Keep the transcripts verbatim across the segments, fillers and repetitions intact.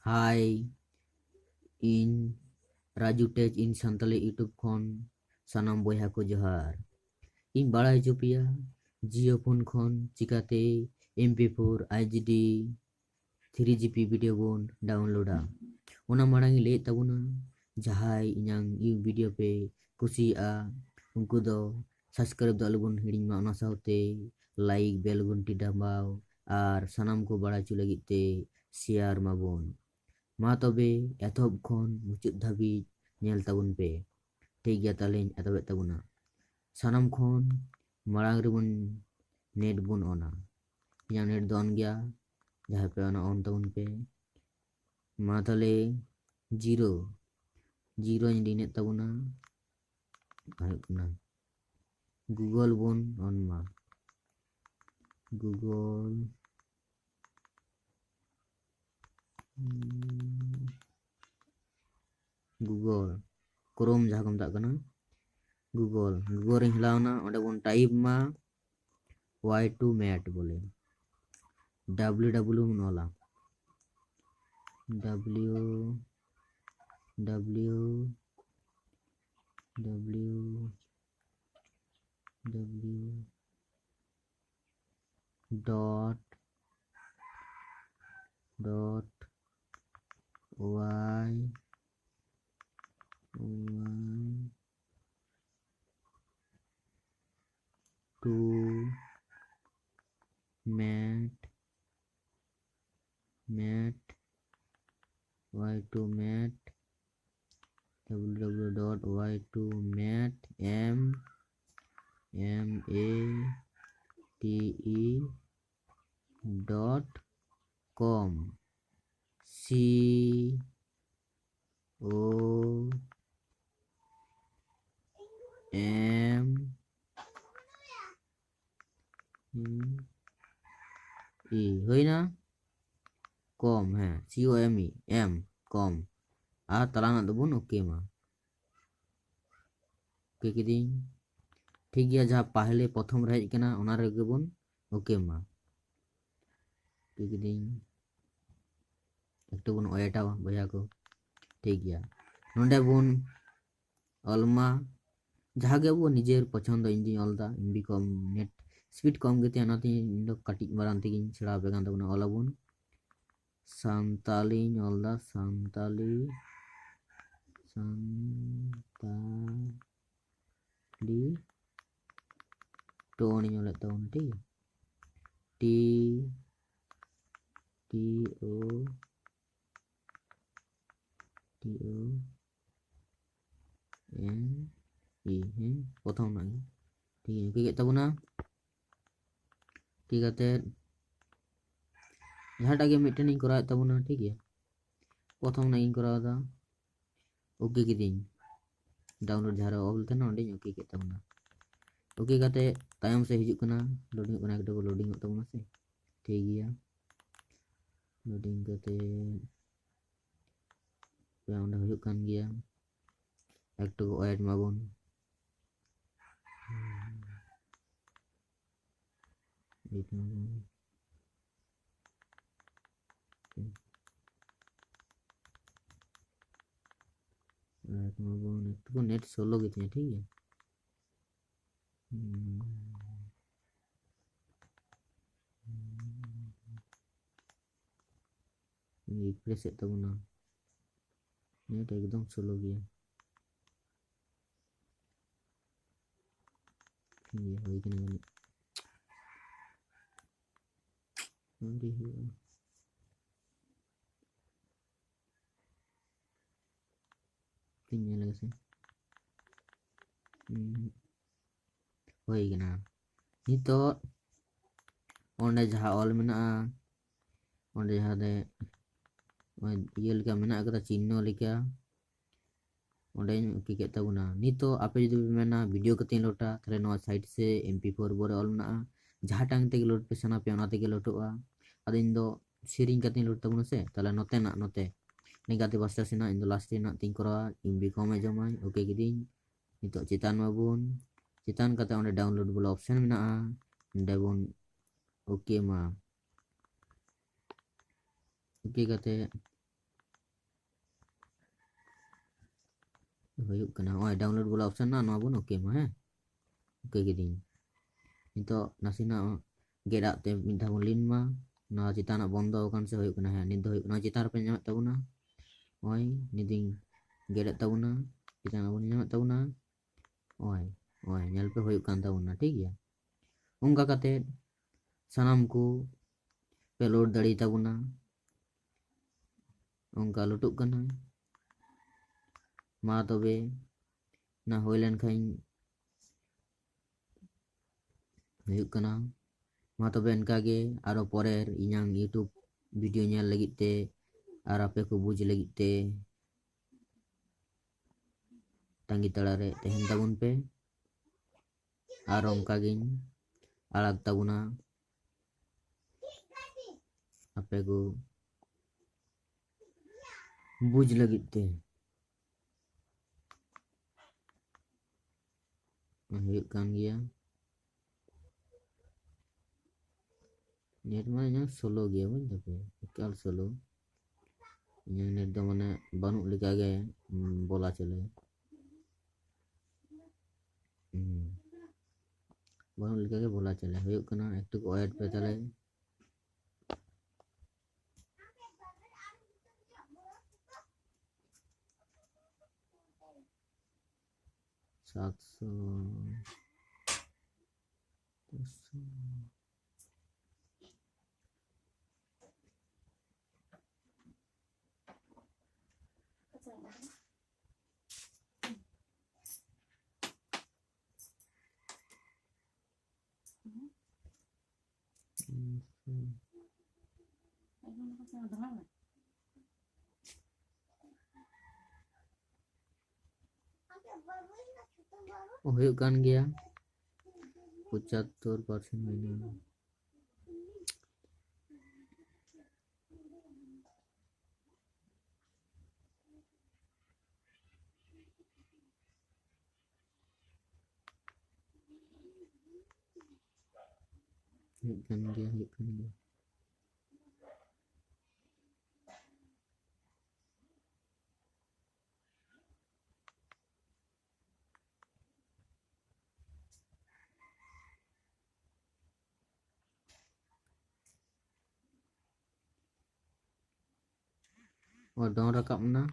ᱦᱟᱭ, ᱤᱧ ᱨᱟᱡᱩ ᱴᱮᱠ ᱤᱧ ᱥᱟᱱᱛᱟᱲᱤ YouTube ᱠᱷᱚᱱ ᱥᱟᱱᱟᱢ ᱵᱚᱭᱦᱟ ᱠᱚ ᱡᱚᱦᱟᱨ᱾ ᱤᱧ ᱵᱟᱲᱟᱭ ᱦᱚᱪᱚ ᱯᱮᱭᱟ, Jio phone ᱠᱷᱚᱱ ᱪᱤᱠᱟᱛᱮ M P four, H D, three G B video ᱵᱚᱱ downloadᱟ᱾ ᱚᱱᱟ ᱢᱟᱲᱟᱝ ᱤᱧ ᱞᱟᱹᱭᱮᱫ ᱛᱟᱵᱚᱱᱟ, ᱡᱟᱦᱟᱸᱭ ᱤᱧᱟᱝ ᱤᱭᱩ video ᱯᱮ ᱠᱩᱥᱤᱭᱟᱜᱼᱟ, ᱩᱱᱠᱩ ᱫᱚ subscribe ᱫᱚ ᱟᱞᱚᱵᱚᱱ ᱦᱤᱲᱤᱧ ᱢᱟ, ᱚᱱᱟ ᱥᱟᱶᱛᱮ like, bell ᱜᱷᱚᱱᱴᱤ ᱫᱟᱵᱟᱣ ᱟᱨ ᱥᱟᱱᱟᱢ ᱠᱚ ᱵᱟᱲᱟᱭ ᱦᱚᱪᱚ ᱞᱟᱹᱜᱤᱫ ᱛᱮ share ᱢᱟᱵᱚᱱ᱾ ᱢᱟ ᱛᱚᱵᱮ ᱮᱛᱚᱦᱚᱵ ᱠᱷᱚᱱ ᱢᱩᱪᱟᱹᱫ ᱫᱷᱟᱹᱵᱤᱡ ᱧᱮᱞ ᱛᱟᱵᱚᱱ ᱯᱮ᱾ ᱴᱷᱤᱠ ᱜᱮᱭᱟ, ᱛᱟᱦᱞᱮᱧ ᱮᱛᱚᱦᱚᱵᱮᱫ ᱛᱟᱵᱚᱱᱟ᱾ ᱥᱟᱱᱟᱢ ᱠᱷᱚᱱ ᱢᱟᱲᱟᱝ ᱨᱮᱵᱚᱱ net ᱵᱚᱱ ᱚᱱᱟ᱾ ᱤᱧᱟᱹᱜ net ᱫᱚ on ᱜᱮᱭᱟ, ᱡᱟᱦᱟᱸᱭ ᱯᱮ ᱚᱱᱟ on ᱛᱟᱵᱚᱱ ᱯᱮ᱾ ᱢᱟ ᱛᱟᱦᱞᱮ zero, zero ᱤᱧ ᱞᱤᱱᱮᱫ ᱛᱟᱵᱚᱱᱟ᱾ ᱦᱩᱭᱩᱜ ᱠᱟᱱᱟ Google ᱵᱚᱱ on ᱢᱟ᱾ Google, Google Chrome ᱡᱟᱦᱟᱸ ᱠᱚ ᱢᱮᱛᱟᱜ ᱠᱟᱱᱟ, Google, Google ᱨᱤᱧ ᱦᱮᱞᱟᱣᱱᱟ᱾ ᱚᱸᱰᱮ ᱵᱚᱱ type ᱢᱟ Y two mat ᱵᱚᱞᱮ, W W ᱵᱚᱱ ᱚᱞᱟ, W W W W dot dot Y Y two mat, mat, Y two mat, W W W dot Y two mat, M, M A T E dot com, C O M E, ᱦᱩᱭᱱᱟ? Com, ᱦᱮᱸ, C O M E, M, com᱾ ᱟᱨ ᱛᱟᱞᱟ ᱨᱮᱱᱟᱜ ᱫᱚᱵᱚᱱ OK ᱢᱟ᱾ OK ᱠᱤᱫᱟᱹᱧ᱾ ᱴᱷᱤᱠ ᱜᱮᱭᱟ, ᱡᱟᱦᱟᱸ ᱯᱟᱦᱞᱮ ᱯᱨᱚᱛᱷᱚᱢ ᱨᱮ ᱦᱮᱡ ᱠᱟᱱᱟ, ᱚᱱᱟ ᱨᱮᱜᱮ ᱵᱚᱱ OK ᱢᱟ᱾ OK ᱠᱤᱫᱟᱹᱧ᱾ ᱮᱠ ᱮᱠᱴᱩ ᱵᱚᱱ ᱚᱭᱮᱴᱟ ᱵᱚᱭᱦᱟ ᱠᱚ᱾ ᱴᱷᱤᱠ ᱜᱮᱭᱟ, ᱱᱚᱰᱮ ᱵᱚᱱ ᱚᱞ ᱢᱟ ᱡᱟᱦᱟᱸ ᱜᱮ ᱟᱵᱚ ᱱᱤᱡᱮᱨ ᱯᱚᱪᱷᱚᱱᱫᱚ᱾ ᱤᱧ ᱫᱩᱧ ᱚᱞ ᱮᱫᱟ, ᱮᱢ ᱵᱤ ᱠᱚᱢ, ᱱᱮᱴ ᱥᱯᱤᱰ ᱠᱚᱢ ᱜᱮᱛᱤᱧᱟ, ᱚᱱᱟᱛᱮ ᱤᱧ ᱫᱚ ᱠᱟᱹᱴᱤᱡ ᱢᱟᱨᱟᱝ ᱛᱮᱜᱮᱧ ᱥᱮᱬᱟ ᱟᱯᱮ ᱠᱟᱱ ᱛᱟᱵᱚᱱᱟ᱾ ᱚᱞ ᱟᱵᱚᱱ ᱥᱟᱱᱛᱟᱞᱤᱧ ᱚᱞ ᱮᱫᱟ, ᱥᱟᱱᱛᱟᱞᱤ, ᱥᱟᱱᱛᱟᱞᱤ ᱴᱳᱱ ᱤᱧ ᱚᱞᱮᱫ ᱛᱟᱵᱚᱱᱟ, ᱴᱷᱤᱠ ᱜᱮᱭᱟ, T, T O, T O ᱮᱱ ᱤ, ᱦᱮᱸ, ᱯᱨᱚᱛᱷᱚᱢ ᱨᱮᱱᱟᱜ ᱜᱮ, ᱴᱷᱤᱠ ᱜᱮᱭᱟ, ᱤᱱᱠᱟᱹ ᱜᱮᱫ ᱛᱟᱵᱚᱱᱟ᱾ ᱴᱷᱤᱠ ᱠᱟᱛᱮ ᱡᱟᱦᱟᱸᱴᱟᱜ ᱜᱮ ᱢᱤᱫᱴᱮᱱ ᱤᱧ ᱠᱚᱨᱟᱣᱮᱫ ᱛᱟᱵᱚᱱᱟ, ᱴᱷᱤᱠ ᱜᱮᱭᱟ, ᱯᱨᱚᱛᱷᱚᱢ ᱨᱮᱱᱟᱜ ᱤᱧ ᱠᱚᱨᱟᱣ ᱮᱫᱟ, ᱳᱠᱮ ᱠᱤᱫᱟᱹᱧ᱾ ᱰᱟᱣᱩᱱᱞᱳᱰ ᱡᱟᱦᱟᱸ ᱨᱮ ᱚᱞ ᱛᱟᱦᱮᱱᱟ, ᱚᱸᱰᱮᱧ ᱳᱠᱮ ᱠᱮᱫ ᱛᱟᱵᱚᱱᱟ᱾ ᱳᱠᱮ ᱠᱟᱛᱮ ᱛᱟᱭᱚᱢ ᱥᱮᱫ ᱦᱤᱡᱩᱜ ᱠᱟᱱᱟ, ᱞᱳᱰᱤᱝᱚᱜ ᱠᱟᱱᱟ, ᱮᱠᱴᱩ ᱞᱳᱰᱤᱝᱚᱜ ᱛᱟᱵᱚᱱᱟ ᱥᱮ᱾ ᱴᱷᱤᱠ ᱜᱮᱭᱟ, ᱞᱳᱰᱤᱝ ᱠᱟᱛᱮ ᱚᱸᱰᱮ ᱦᱩᱭᱩᱜ ᱠᱟᱱ ᱜᱮᱭᱟ, ᱮᱠᱴᱩ ᱳᱭᱮᱴ ᱢᱟᱵᱚᱱ᱾ ᱳᱭᱮᱴ ᱢᱟᱵᱚᱱ᱾ ᱳᱭᱮᱴ ᱢᱟᱵᱚᱱ, ᱮᱠᱴᱩ ᱱᱮᱴ ᱥᱞᱳ ᱜᱮᱛᱤᱧᱟ, ᱴᱷᱤᱠ ᱜᱮᱭᱟ᱾ ᱦᱩᱸ᱾ ᱨᱤᱯᱷᱨᱮᱥ ᱮᱫ ᱛᱟᱵᱚᱱᱟ, ᱱᱮᱴ ᱮᱠᱫᱚᱢ ᱥᱞᱳ ᱜᱮᱭᱟ᱾ ᱴᱷᱤᱠ ᱜᱮᱭᱟ, ᱦᱩᱭ ᱠᱟᱱᱟ ᱡᱟᱹᱱᱤᱡ᱾ ᱱᱚᱰᱮ ᱦᱩᱭᱩᱜᱼᱟ᱾ ᱛᱤᱧ ᱧᱮᱞ ᱞᱮᱜᱮ ᱥᱮ᱾ ᱦᱩᱸ, ᱦᱩᱭ ᱠᱟᱱᱟ᱾ ᱱᱤᱛᱚᱜ ᱚᱸᱰᱮ ᱡᱟᱦᱟᱸ ᱚᱞ ᱢᱮᱱᱟᱜᱼᱟ, ᱚᱸᱰᱮ ᱡᱟᱦᱟᱸ ᱨᱮ ᱤᱭᱟᱹ ᱞᱮᱠᱟ ᱢᱮᱱᱟᱜ ᱠᱟᱫᱟ, ᱪᱤᱱᱦᱚ ᱞᱮᱠᱟ, ᱚᱸᱰᱮᱧ ᱳᱠᱮ ᱠᱮᱫ ᱛᱟᱵᱚᱱᱟ᱾ ᱱᱤᱛᱚᱜ ᱟᱯᱮ ᱡᱩᱫᱤ ᱯᱮ ᱢᱮᱱᱟ ᱵᱷᱤᱰᱤᱭᱳ ᱠᱟᱛᱮᱧ ᱞᱳᱰᱟ, ᱛᱟᱦᱞᱮ ᱱᱚᱣᱟ ᱥᱟᱭᱤᱰ ᱥᱮ ᱮᱢ ᱯᱤ ᱯᱷᱳᱨ ᱵᱳᱨᱰ ᱨᱮ ᱚᱞ ᱢᱮᱱᱟᱜᱼᱟ, ᱡᱟᱦᱟᱸ ᱴᱟᱝ ᱛᱮᱜᱮ ᱞᱳᱰ ᱯᱮ ᱥᱟᱱᱟ ᱯᱮᱭᱟ, ᱚᱱᱟ ᱛᱮᱜᱮ ᱞᱳᱰᱚᱜᱼᱟ᱾ ᱟᱫᱚ ᱤᱧ ᱫᱚ ᱥᱮᱨᱮᱧ ᱠᱟᱛᱮᱧ ᱞᱳᱰ ᱛᱟᱵᱚᱱᱟ ᱥᱮ, ᱛᱟᱦᱞᱮ ᱱᱚᱛᱮᱱᱟᱜ ᱱᱚᱛᱮ ᱞᱮᱸᱜᱟᱛᱤ ᱯᱟᱥᱴᱟ ᱥᱮᱱᱟᱜ ᱤᱧ ᱫᱚ ᱞᱟᱥᱴ ᱨᱮᱱᱟᱜ ᱛᱤᱧ ᱠᱚᱨᱟᱣᱟ, ᱮᱢ ᱵᱤ ᱠᱚᱢ ᱮ ᱡᱚᱢᱟᱭ, ᱳᱠᱮ ᱠᱤᱫᱤᱧ᱾ ᱱᱤᱛᱚᱜ ᱪᱮᱛᱟᱱ ᱢᱟᱵᱚᱱ, ᱪᱮᱛᱟᱱ ᱠᱟᱛᱮ ᱚᱸᱰᱮ ᱰᱟᱣᱩᱱᱞᱳᱰ ᱵᱚᱞᱮ ᱚᱯᱥᱮᱱ ᱢᱮᱱᱟᱜᱼᱟ, ᱚᱸᱰᱮ ᱵᱚᱱ ᱳᱠᱮ ᱢᱟ᱾ ᱳᱠᱮ ᱠᱟᱛᱮ ᱦᱩᱭᱩᱜ ᱠᱟᱱᱟ, ᱱᱚᱜᱼᱚᱭ download ᱵᱚᱞᱮ option ᱢᱮᱱᱟᱜᱼᱟ, ᱱᱚᱣᱟ ᱵᱚᱱ OK ᱢᱟ᱾ ᱦᱮᱸ, OK ᱠᱤᱫᱤᱧ᱾ ᱱᱤᱛᱚᱜ ᱱᱟᱥᱮᱱᱟᱜ ᱜᱮᱫ ᱟᱜ ᱛᱮ ᱢᱤᱫ ᱫᱷᱟᱣ ᱵᱚᱱ ᱞᱤᱱ ᱢᱟ᱾ ᱱᱚᱣᱟ ᱪᱮᱛᱟᱱᱟᱜ ᱵᱚᱱᱫᱚ ᱟᱠᱟᱱ ᱥᱮ ᱦᱩᱭᱩᱜ ᱠᱟᱱᱟ? ᱦᱮᱸ, ᱱᱤᱛ ᱫᱚ ᱦᱩᱭᱩᱜ ᱠᱟᱱᱟ᱾ ᱪᱮᱛᱟᱱ ᱨᱮᱯᱮ ᱧᱟᱢᱮᱫ ᱛᱟᱵᱚᱱᱟ, ᱱᱚᱜᱼᱚᱭ ᱱᱤᱛ ᱫᱚᱧ ᱜᱮᱫ ᱮᱫ ᱛᱟᱵᱚᱱᱟ, ᱪᱮᱛᱟᱱ ᱨᱮᱵᱚᱱ ᱧᱟᱢᱮᱫ ᱛᱟᱵᱚᱱᱟ᱾ ᱱᱚᱜᱼᱚᱭ, ᱱᱚᱜᱼᱚᱭ ᱧᱮᱞ ᱯᱮ, ᱦᱩᱭᱩᱜ ᱠᱟᱱ ᱛᱟᱵᱚᱱᱟ, ᱴᱷᱤᱠ ᱜᱮᱭᱟ᱾ ᱚᱱᱠᱟ ᱠᱟᱛᱮ ᱥᱟᱱᱟᱢ ᱠᱚ ᱯᱮ load ᱫᱟᱲᱮᱭᱟᱛᱟᱵᱚᱱᱟ᱾ ᱚᱱᱠᱟ ᱞᱳᱰᱚᱜ ᱠᱟᱱᱟ᱾ ᱢᱟ ᱛᱚᱵᱮ, ᱚᱱᱟ ᱦᱩᱭ ᱞᱮᱱᱠᱷᱟᱱ ᱦᱩᱭᱩᱜ ᱠᱟᱱᱟ᱾ ᱢᱟ ᱛᱚᱵᱮ ᱚᱱᱠᱟᱜᱮ ᱟᱨᱚ ᱯᱚᱨᱮᱨ ᱤᱧᱟᱹᱝ YouTube video ᱧᱮᱞ ᱞᱟᱹᱜᱤᱫ ᱛᱮ ᱟᱨ ᱟᱯᱮ ᱠᱚ ᱵᱩᱡᱽ ᱞᱟᱹᱜᱤᱫ ᱛᱮ ᱛᱟᱺᱜᱤ ᱛᱟᱲᱟᱨᱮ ᱛᱟᱦᱮᱱ ᱛᱟᱵᱚᱱ ᱯᱮ᱾ ᱟᱨ ᱚᱱᱠᱟᱜᱤᱧ ᱟᱲᱟᱜ ᱛᱟᱵᱚᱱᱟ ᱟᱯᱮ ᱠᱚ ᱵᱩᱡᱽ ᱞᱟᱹᱜᱤᱫ ᱛᱮ᱾ ᱦᱩᱭᱩᱜ ᱠᱟᱱ ᱜᱮᱭᱟ᱾ Net ᱢᱟ ᱤᱧᱟᱹᱜ slow ᱜᱮᱭᱟ, ᱵᱩᱡᱽ ᱫᱟᱯᱮ, ᱮᱠᱟᱞ slow᱾ ᱤᱧᱟᱹᱜ net ᱫᱚ ᱢᱟᱱᱮ ᱵᱟᱹᱱᱩᱜ ᱞᱮᱠᱟᱜᱮ, ᱩᱸ, ᱵᱚᱞᱟ ᱪᱚᱞᱮ᱾ ᱦᱩᱸ᱾ ᱵᱟᱹᱱᱩᱜ ᱞᱮᱠᱟᱜᱮ ᱵᱚᱞᱟ ᱪᱚᱞᱮ᱾ ᱦᱩᱭᱩᱜ ᱠᱟᱱᱟ, ᱮᱠᱴᱩ wait ᱯᱮ ᱛᱟᱦᱞᱮ᱾ ᱥᱟᱛᱥᱚ, ᱯᱟᱸᱪᱥᱚ᱾ ᱦᱩᱭᱩᱜ ᱠᱟᱱ ᱜᱮᱭᱟ, ᱯᱚᱸᱪᱟᱛᱛᱳᱨ percent ᱦᱩᱭᱱᱟ᱾ ᱦᱩᱭᱩᱜ ᱠᱟᱱ ᱜᱮᱭᱟ, ᱦᱩᱭᱩᱜ ᱠᱟᱱ ᱜᱮᱭᱟ᱾ ᱚ, ᱫᱚᱱ ᱨᱟᱠᱟᱵ ᱮᱱᱟ᱾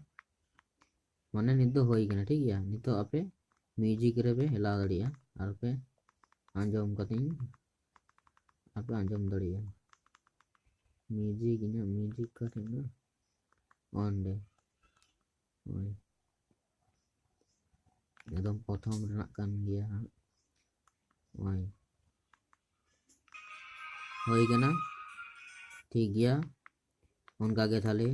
ᱢᱟᱱᱮ ᱱᱤᱛ ᱫᱚ ᱦᱩᱭ ᱠᱟᱱᱟ, ᱴᱷᱤᱠ ᱜᱮᱭᱟ᱾ ᱱᱤᱛᱚᱜ ᱟᱯᱮ ᱢᱤᱣᱡᱤᱠ ᱨᱮᱯᱮ ᱦᱮᱞᱟᱣ ᱫᱟᱲᱮᱭᱟᱜᱼᱟ, ᱟᱨ ᱯᱮ ᱟᱸᱡᱚᱢ ᱠᱟᱛᱮᱧ, ᱟᱨ ᱯᱮ ᱟᱸᱡᱚᱢ ᱫᱟᱲᱮᱭᱟᱜᱼᱟ᱾ ᱢᱤᱣᱡᱤᱠ, ᱤᱧᱟᱹᱜ ᱢᱤᱣᱡᱤᱠ ᱚᱠᱟ ᱴᱷᱮᱱ ᱢᱮᱱᱟᱜᱼᱟ? ᱚᱸᱰᱮ᱾ ᱦᱳᱭ᱾ ᱮᱠᱫᱚᱢ ᱯᱨᱚᱛᱷᱚᱢ ᱨᱮᱱᱟᱜ ᱠᱟᱱ ᱜᱮᱭᱟ ᱦᱟᱸᱜ᱾ ᱦᱳᱭ᱾ ᱦᱩᱭ ᱠᱟᱱᱟ᱾ ᱴᱷᱤᱠ ᱜᱮᱭᱟ᱾ ᱚᱱᱠᱟ ᱜᱮ ᱛᱟᱦᱞᱮ